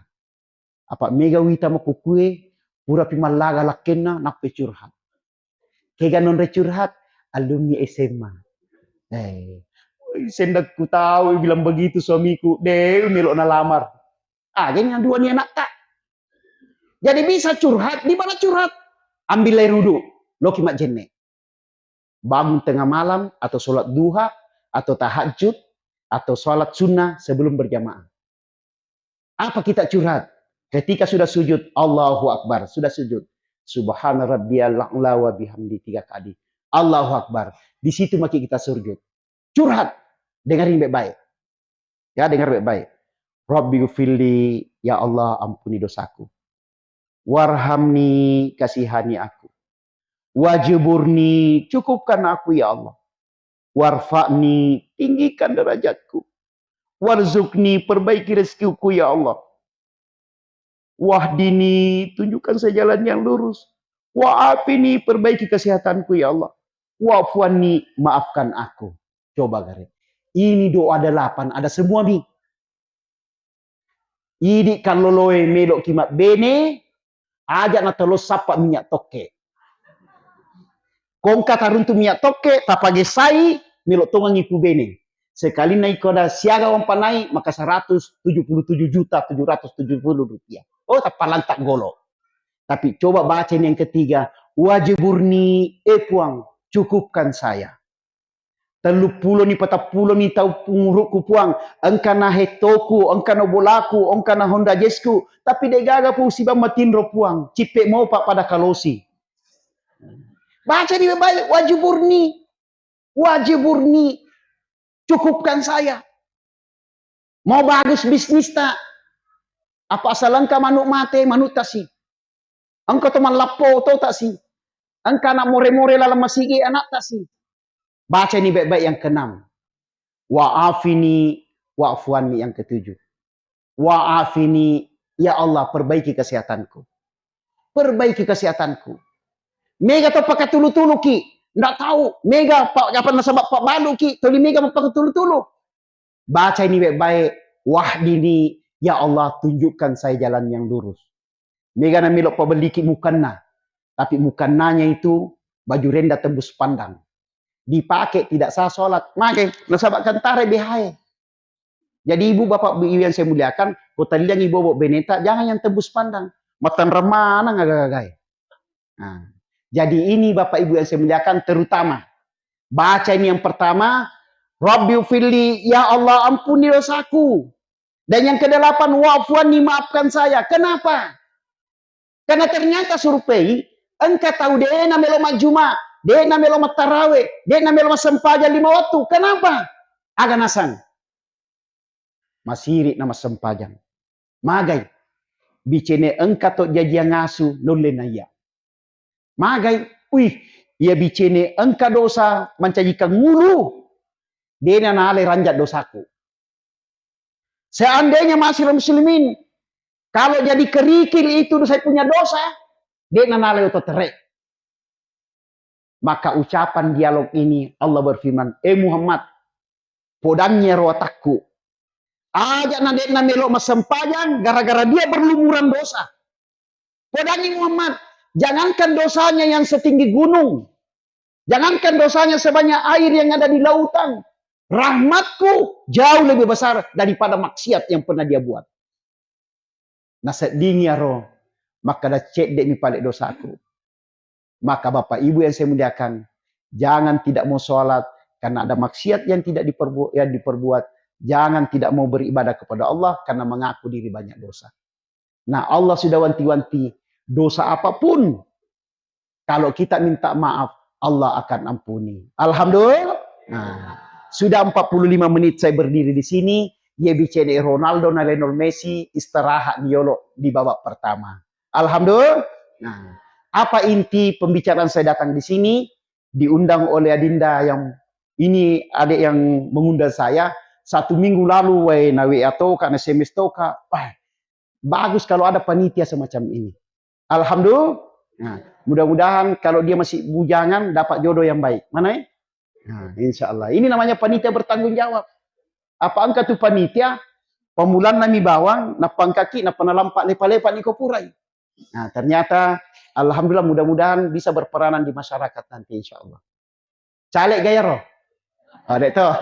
Apa mega wita makkukkue, purapi mallaga lakkenna, nappai curhat. Kega nonre curhat? Alumni S M A. Eh, sendakku tahu bilang begitu suamiku, de melo nalamar. Ah, jadi yang dua ni anakta. Jadi bisa curhat, di mana curhat? Ambil air wudhu, loki majjenne. Bangun tengah malam, atau sholat duha, atau tahajud, atau sholat sunnah sebelum berjamaah. Apa kita curhat? Ketika sudah sujud, Allahu Akbar, sudah sujud. Subhana rabbiyal a'la wa bihamdi tiga kali. Allahu Akbar. Di situ maki kita sujud. Curhat. Dengarin baik-baik. Ya, dengar baik-baik. Rabbi gfirli, ya Allah, ampuni dosaku. Warhamni, kasihani aku. Wajburni, cukupkan aku, ya Allah. Warfa'ni, tinggikan derajatku. Warzuqni, perbaiki rezekiku, ya Allah. Wahdini, tunjukkan saya jalan yang lurus. Wa'afini, perbaiki kesehatanku, ya Allah. Wa'fu anni, maafkan aku. Coba gare. Ini doa delapan, ada semua mi. Idi kalloloe meloki mabbene, aja natelo sappa minyak tokke. Kongka taruntu minyak tokke, tapagessai, melo tongangi pubene. Sekalinna iko ada siaga wampanai, maka seratus tujuh puluh tujuh juta tujuh ratus tujuh puluh rupiah. Oh, tappa lantak golo. Tapi coba baca ini yang ketiga, wajburni, eh Puang, cukupkan saya. Tellupuloni, patappuloni tau pungurukku, Puang. Engkana hettoku, engkana bolaku, engkana Honda Jazzku. Tapi degaga pu sibang matinro, Puang. Cippe mopa pada kalosi. Baca di baik, wajburni. Wajburni. Cukupkan saya. Mau bagus bisnista. Apa asal engka manuk mate, manuk tasi. Engka to mallappo, to tasi. Engka anak more-more laleng masigi, anak tasi. Baca ini baik-baik yang keenam. Wa'afini, wa'fu anni yang ketujuh. Wa'afini, ya Allah, perbaiki kesehatanku. Perbaiki kesehatanku. Mega to pakatulu-tuluki, ndak tahu. Mega pa-, apa nasaba pabbaluki, toli mega mapakatulu-tulu. Baca ini baik-baik. Wahdini, ya Allah, tunjukkan saya jalan yang lurus. Mega na melo pabelliki mukanna. Tapi mukannanya itu baju renda tembus pandang. Dipakai tidak sah sholat. Mage, nasaba kentare B H E. Jadi ibu bapak ibu yang saya muliakan, ko talliangi bobo beneta, jangan yang tembus pandang. Matanrang maneng aga-agae. Nah, jadi ini bapak ibu yang saya muliakan terutama. Baca ini yang pertama, Rabbi ufirli, ya Allah ampuni dosaku. Dan yang kedelapan, wa'fu anni, maafkan saya. Kenapa? Karena ternyata survei, engka tau de'na melo majjuma, de'na melo mattarawe, de'na melo massempajang lima waktu. Kenapa? Aga nasang. Masiri na massempajang. Magai. Bicene engka to jajiang asu, nulle naiya. Magai. Wih, iya bicene engka dosa mancaji kangulu. De'na nalai ranjak dosaku. Seandainya, ma'asyiral muslimin, kalau jadi kerikil itu saya punya dosa, de'na nalai oto tere. Maka ucapan dialog ini, Allah berfirman, "Eh Muhammad, podangngi ero watakku. Aja' na de'na melo massempajang gara-gara dia berlumuran dosa. Podangngi Muhammad, jangankan dosanya yang setinggi gunung, jangankan dosanya sebanyak air yang ada di lautan, rahmatku jauh lebih besar daripada maksiat yang pernah dia buat." Naseddingi aro, makkeda, "Cedde'mi pale dosaku." Maka Bapak Ibu yang saya muliakan, jangan tidak mau sholat karena ada maksiat yang tidak diperbu-, yang diperbuat, jangan tidak mau beribadah kepada Allah karena mengaku diri banyak dosa. Nah, Allah sudah wanti-wanti, dosa apapun, kalau kita minta maaf, Allah akan ampuni. Alhamdulillah. Nah, sudah empat puluh lima menit saya berdiri di sini, ye bicene Ronaldo na Lionel Messi istirahat ni yolo di babak pertama. Alhamdulillah. Nah, apa inti pembicaraan saya datang di sini? Diundang oleh Adinda yang ini, adik yang mengundang saya, satu minggu lalu, wae, na W A toka, na S M S toka. Wah, bagus kalau ada panitia semacam ini. Alhamdulillah. Nah, mudah-mudahan kalau dia masih bujangan, dapat jodoh yang baik. Mana, ya? Nah, insya Allah. Ini namanya panitia bertanggung jawab. Apa engka tu panitia, pemulanna mi bawang, nappa engkaki, nappa nalampa lepa-lepa ni ko purai. Nah, ternyata, alhamdulillah, mudah-mudahan bisa berperanan di masyarakat nanti, insya Allah. Caleg gaya roh. Oh, dek toh.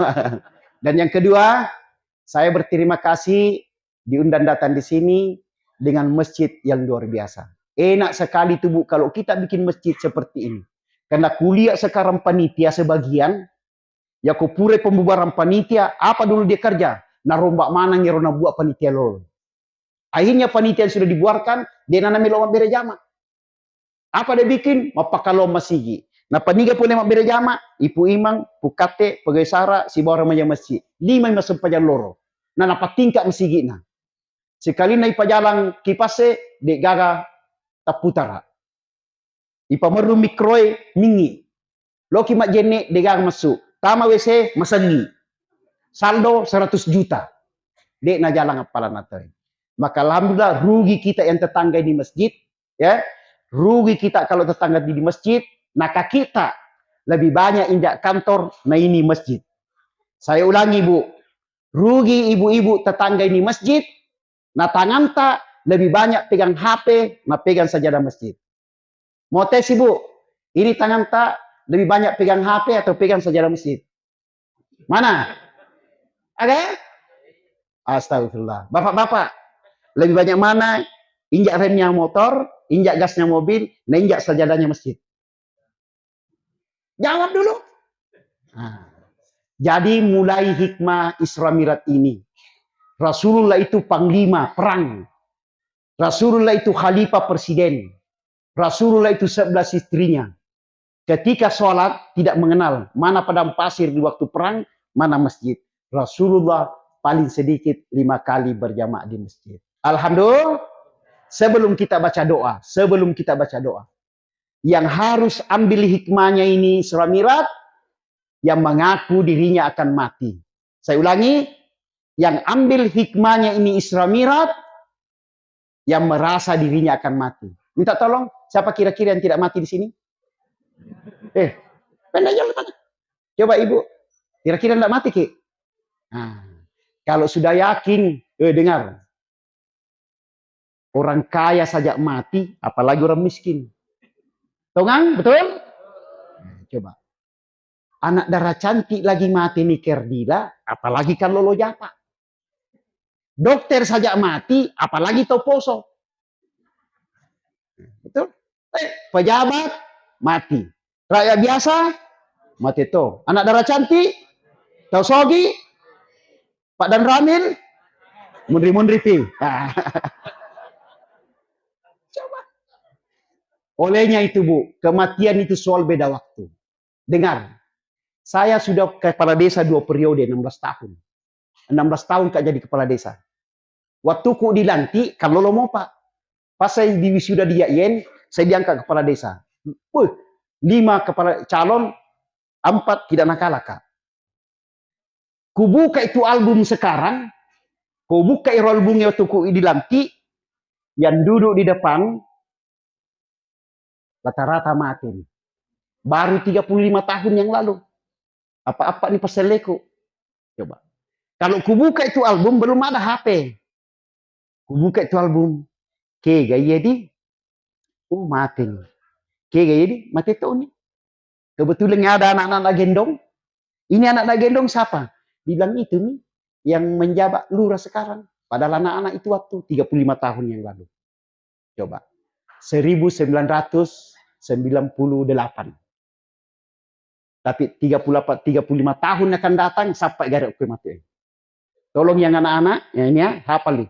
Dan yang kedua, saya berterima kasih diundang datang di sini dengan masjid yang luar biasa. Enak sekali tuh, Bu, kalau kita bikin masjid seperti ini. Karena kuliah sekarang panitia sebagian, ya, ku pure pembubaran panitia, apa dulu dia kerja? Narombak manang ero nabuat panitia lolo. Akhirnya panitia yang sudah dibuarkan, de' nana melo mabbere jama. Apa dia bikin? Mappakalo masigi. Napaniga pole mabbere jama, ipu imang, pukatte, pegawai sara, sibawa remaja masjid. Lima masempajang loro. Na napatingka masigina. Sekalinna ipajalang kipasse, de' gaga tapputara. Ipamerru mikroe, mingi. Loki majjenne, de' gaga massu. Tama W C, masengi. Saldo seratus juta. De' najalang appalanna toi. Maka alhamdulillah, rugi kita yang tetangga ini masjid, ya. Rugi kita kalau tetangga di masjid, maka kita lebih banyak injak kantor, na ini masjid. Saya ulangi, Bu. Rugi ibu-ibu tetangga ini masjid, na tanganta lebih banyak pegang H P, na pegang sajadah masjid. Mau tes, Ibu, ini tanganta lebih banyak pegang H P atau pegang sajadah masjid? Mana? Ada? Astagfirullah. Bapak-bapak, lebih banyak mana injak remnya motor, injak gasnya mobil, na injak sajadahnya masjid? Jawab dulu. Nah, jadi mulai hikmah Isra Mi'raj ini. Rasulullah itu panglima perang. Rasulullah itu khalifah presiden. Rasulullah itu sebelas istrinya. Ketika sholat tidak mengenal mana padang pasir di waktu perang, mana masjid. Rasulullah paling sedikit lima kali berjamaah di masjid. Alhamdulillah. Sebelum kita baca doa, sebelum kita baca doa, yang harus ambil hikmahnya ini Isra Mi'raj, yang mengaku dirinya akan mati. Saya ulangi, yang ambil hikmahnya ini Isra Mi'raj, yang merasa dirinya akan mati. Minta tolong, siapa kira-kira yang tidak mati di sini? Eh, pendek jalan tadi. Coba Ibu, kira-kira tidak mati, Ki? Nah, kalau sudah yakin, eh, dengar. Orang kaya saja mati, apalagi orang miskin. Tongang, betul? Nah, coba. Anak dara cantik lagi mati ni kerdila, apalagi kallolo japa. Dokter saja mati, apalagi tau poso. Betul? Eh, pejabat mati. Rakyat biasa mati to. Anak dara cantik, tau sogi, Pak Danramil, munri-munri pi. Coba. Olehnya itu, Bu, kematian itu soal beda waktu. Dengar, saya sudah kepala desa dua periode, enam belas tahun. Enam belas tahun ka jadi kepala desa. Waktuku dilantik, kallolo mopa. Pas saya di wisuda di I A I N, saya diangkat kepala desa. Wih, lima kepala calon, empat tidak nakalaka. Kubuka itu album sekarang, kubuka iro album waktuku dilantik, yang duduk di depan, rata-rata mati ni. Baru tiga puluh lima tahun yang lalu. Apa-apa ni paselleku. Coba. Kalau kubuka itu album, belum ada H P. Kubuka itu album. Kega iya di? Oh, mati ni. Kega iya di? Mati tau ni. Kebetulan ada anak-anak gendong. Ini anak-anak gendong siapa? Dibilang itu nih yang menjabat lurah sekarang. Padahal anak-anak itu waktu tiga puluh lima tahun yang lalu. Coba. seribu sembilan ratus sembilan puluh delapan. Tapi tiga puluh delapan, tiga puluh lima tahun akan datang, sampai gare' oke mati. Tolong yang anak-anak, ya ini ya, hafal nih.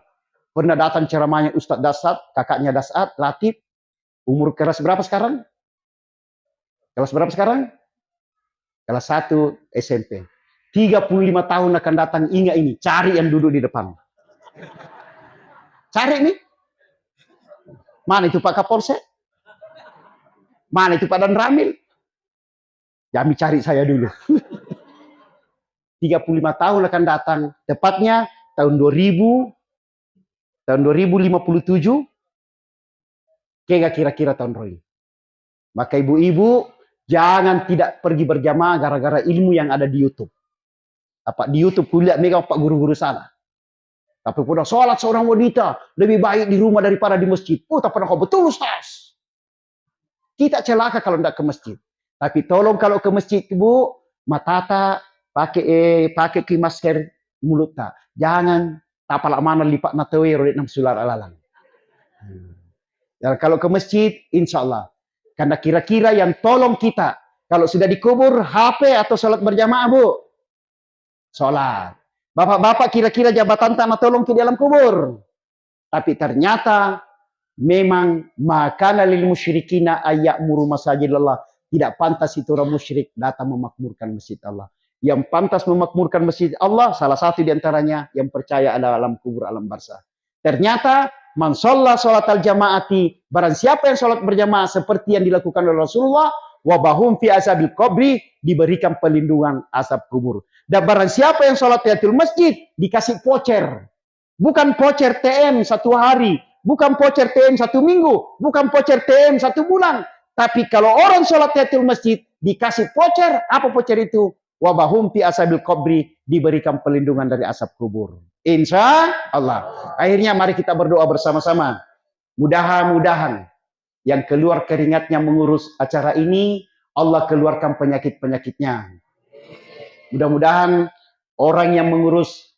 Pernah datang ceramahnya Ustadz Dasat, kakaknya Dasat, Latif. Umur kelas berapa sekarang? Kelas berapa sekarang? Kelas satu S M P. Tiga puluh lima tahun akan datang, ingat ini, cari yang duduk di depan. Cari nih. Mana itu Pak Kapolsek? Mana itu Pak Danramil? Jami cari saya dulu. Tiga puluh lima tahun akan datang, tepatnya tahun dua ribu, tahun dua ribu lima puluh tujuh, kega kira-kira tahun roi. Maka ibu-ibu, jangan tidak pergi berjamaah gara-gara ilmu yang ada di YouTube. Apa di YouTube kuliah mega apa guru-guru sana. Tapi pura sholat seorang wanita lebih baik di rumah daripada di masjid. Oh, tak pernah kau betul, Ustaz. Kita celaka kalau ndak ke masjid. Tapi tolong kalau ke masjid, Bu, matata pakai, eh, pakai ki masker mulutta. Jangan tapala mana lipat na tawero dek nam sular alalang. Hmm. Ya, kalau ke masjid, insya Allah. Karena kira-kira yang tolong kita, kalau sudah dikubur, H P atau sholat berjamaah, Bu? Sholat. Bapak-bapak, kira-kira jabatan tanah tolong ki di alam kubur. Tapi ternyata memang makana lil musyrikina ayya'muru masajidallah. Tidak pantas itu orang musyrik datang memakmurkan masjid Allah. Yang pantas memakmurkan masjid Allah, salah satu di antaranya yang percaya ada alam kubur, alam barzah. Ternyata, "Man shalla sholatal jama'ati," barang siapa yang sholat berjamaah seperti yang dilakukan oleh Rasulullah, "wa bahum fi azabil qabri," diberikan perlindungan azab kubur. Dan barang siapa yang sholat tahiyatul masjid, dikasih voucher. Bukan voucher T M satu hari, bukan voucher T M satu minggu, bukan voucher T M satu bulan. Tapi kalau orang sholat tahiyatul masjid, dikasih voucher, apa voucher itu? "Wa bahum fi azabil qabri," diberikan perlindungan dari azab kubur. Insya Allah. Akhirnya mari kita berdoa bersama-sama. Mudah-mudahan yang keluar keringatnya mengurus acara ini, Allah keluarkan penyakit-penyakitnya. Mudah-mudahan orang yang mengurus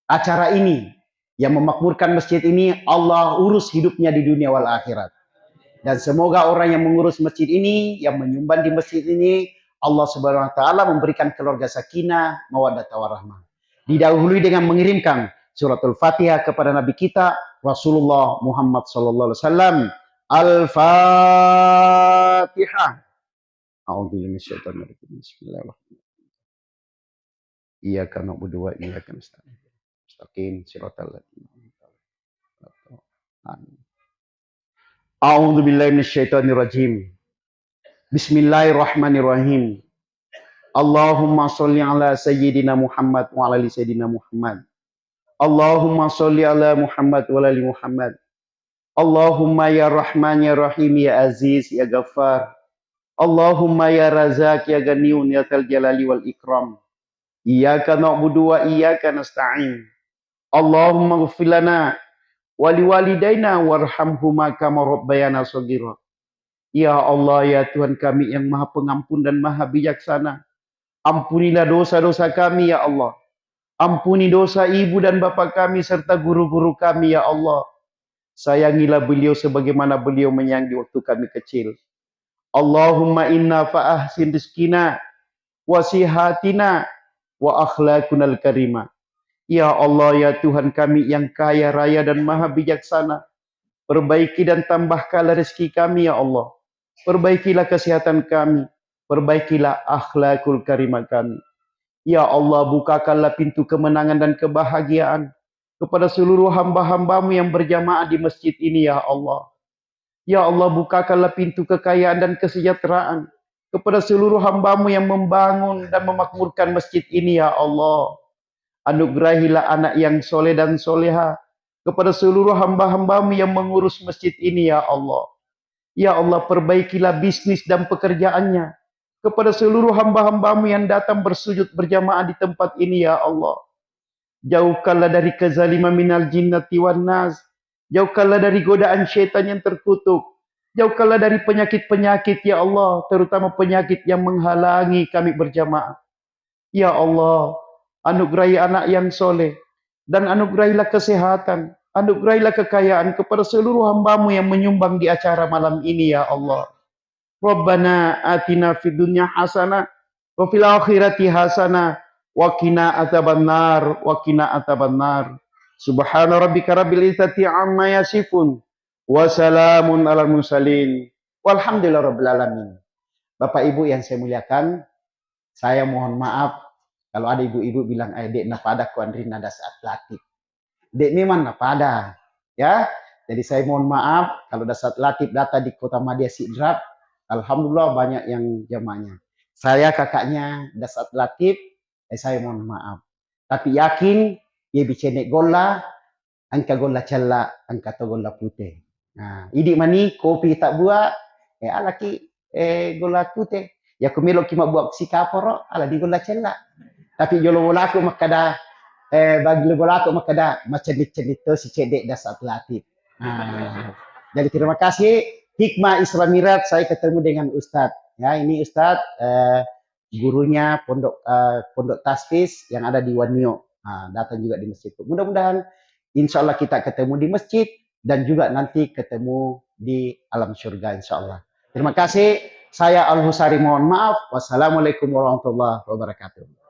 acara ini, yang memakmurkan masjid ini, Allah urus hidupnya di dunia wal akhirat. Dan semoga orang yang mengurus masjid ini, yang menyumbang di masjid ini, Allah Subhanahu wa Ta'ala memberikan keluarga sakinah, mawaddah, warahmah. Didahului dengan mengirimkan suratul Fatihah kepada Nabi kita, Rasulullah Muhammad sallallahu alaihi wasallam. Al-Fatihah. A'udzu billahi minasyaitonir rajim. Bismillahirrahmanirrahim. Iyyaka na'budu wa iyyaka nasta'in. Mustaqim siratal ladzina an'amta alaihim. Amin. A'udzu billahi minasyaitonir rajim. Bismillahirrahmanirrahim. Allahumma sholli ala sayyidina Muhammad wa ala ali sayyidina Muhammad. Allahumma sholli ala Muhammad wa ala ali Muhammad. Allahumma ya Rahman ya Rahim ya Aziz ya Ghaffar. Allahumma ya Razak ya Ghaniyyun ya Dzal Jalali wal Ikram. Iyyaka na'budu wa iyyaka nasta'in. Allahumma ighfir lana wa liwalidaina warhamhuma kama rabbayana shaghira. Ya Allah, ya Tuhan kami yang Maha Pengampun dan Maha Bijaksana, ampunilah dosa-dosa kami, ya Allah. Ampuni dosa ibu dan bapak kami serta guru-guru kami, ya Allah. Sayangilah beliau sebagaimana beliau menyayangi waktu kami kecil. Allahumma inna fa ahsin rizqina wa sihatina wa akhlaqunal karima. Ya Allah, ya Tuhan kami yang kaya raya dan maha bijaksana, perbaiki dan tambahkanlah rezeki kami, ya Allah. Perbaikilah kesehatan kami, perbaikilah akhlakul karimah kami. Ya Allah, bukakanlah pintu kemenangan dan kebahagiaan kepada seluruh hamba-hambamu yang berjamaah di masjid ini, ya Allah. Ya Allah, bukakanlah pintu kekayaan dan kesejahteraan kepada seluruh hambamu yang membangun dan memakmurkan masjid ini, ya Allah. Anugerahilah anak yang soleh dan soleha kepada seluruh hamba-hambamu yang mengurus masjid ini, ya Allah. Ya Allah, perbaikilah bisnis dan pekerjaannya. kepada seluruh hamba-hambamu yang datang bersujud berjamaah di tempat ini, ya Allah. Jauhkanlah dari kezaliman minal jinnati wan nas. Jauhkanlah dari godaan setan yang terkutuk. Jauhkanlah dari penyakit-penyakit, ya Allah, terutama penyakit yang menghalangi kami berjamaah. Ya Allah, anugerahi anak yang soleh dan anugerahilah kesehatan, anugerahilah kekayaan kepada seluruh hambamu yang menyumbang di acara malam ini, ya Allah. Rabbana atina fid dunya hasanah wa fil akhirati hasanah wa qina adzabannar, wa qina adzabannar. Subhana rabbika rabbil izzati amma yasifun. Wa salamun alal mursalin. Walhamdulillah rabbil alamin. Bapak Ibu yang saya muliakan, saya mohon maaf kalau ada ibu-ibu bilang, "Eh, dek napada ko anrinna das atletik." Dek memang napada, ya. Jadi saya mohon maaf kalau das atletik datang di Kota Madya Sidrap. Alhamdulillah banyak yang jamaahnya. Saya kakaknya das atletik, eh, saya mohon maaf. Tapi yakin, ye bicene golla, engka golla cella, engka to golla pute. Nah, idi mani kopi tabbua, eh, alaki, eh, golla pute. Ya ku meloki mabbua sikaporo, alani golla cella. Tapi jolo bolaku makkada, eh, bagi bolaku makkada, macennik-cennik to si cedde das atletik. Nah, jadi terima kasih. Hikmah Isra Miraj, saya ketemu dengan Ustadz. Ya, ini Ustadz, eh, gurunya pondok, eh, pondok tasfis yang ada di Wanio. Nah, datang juga di masjidku. Mudah-mudahan insya Allah kita ketemu di masjid dan juga nanti ketemu di alam surga insya Allah. Terima kasih. Saya Al Husari mohon maaf. Wassalamualaikum warahmatullahi wabarakatuh.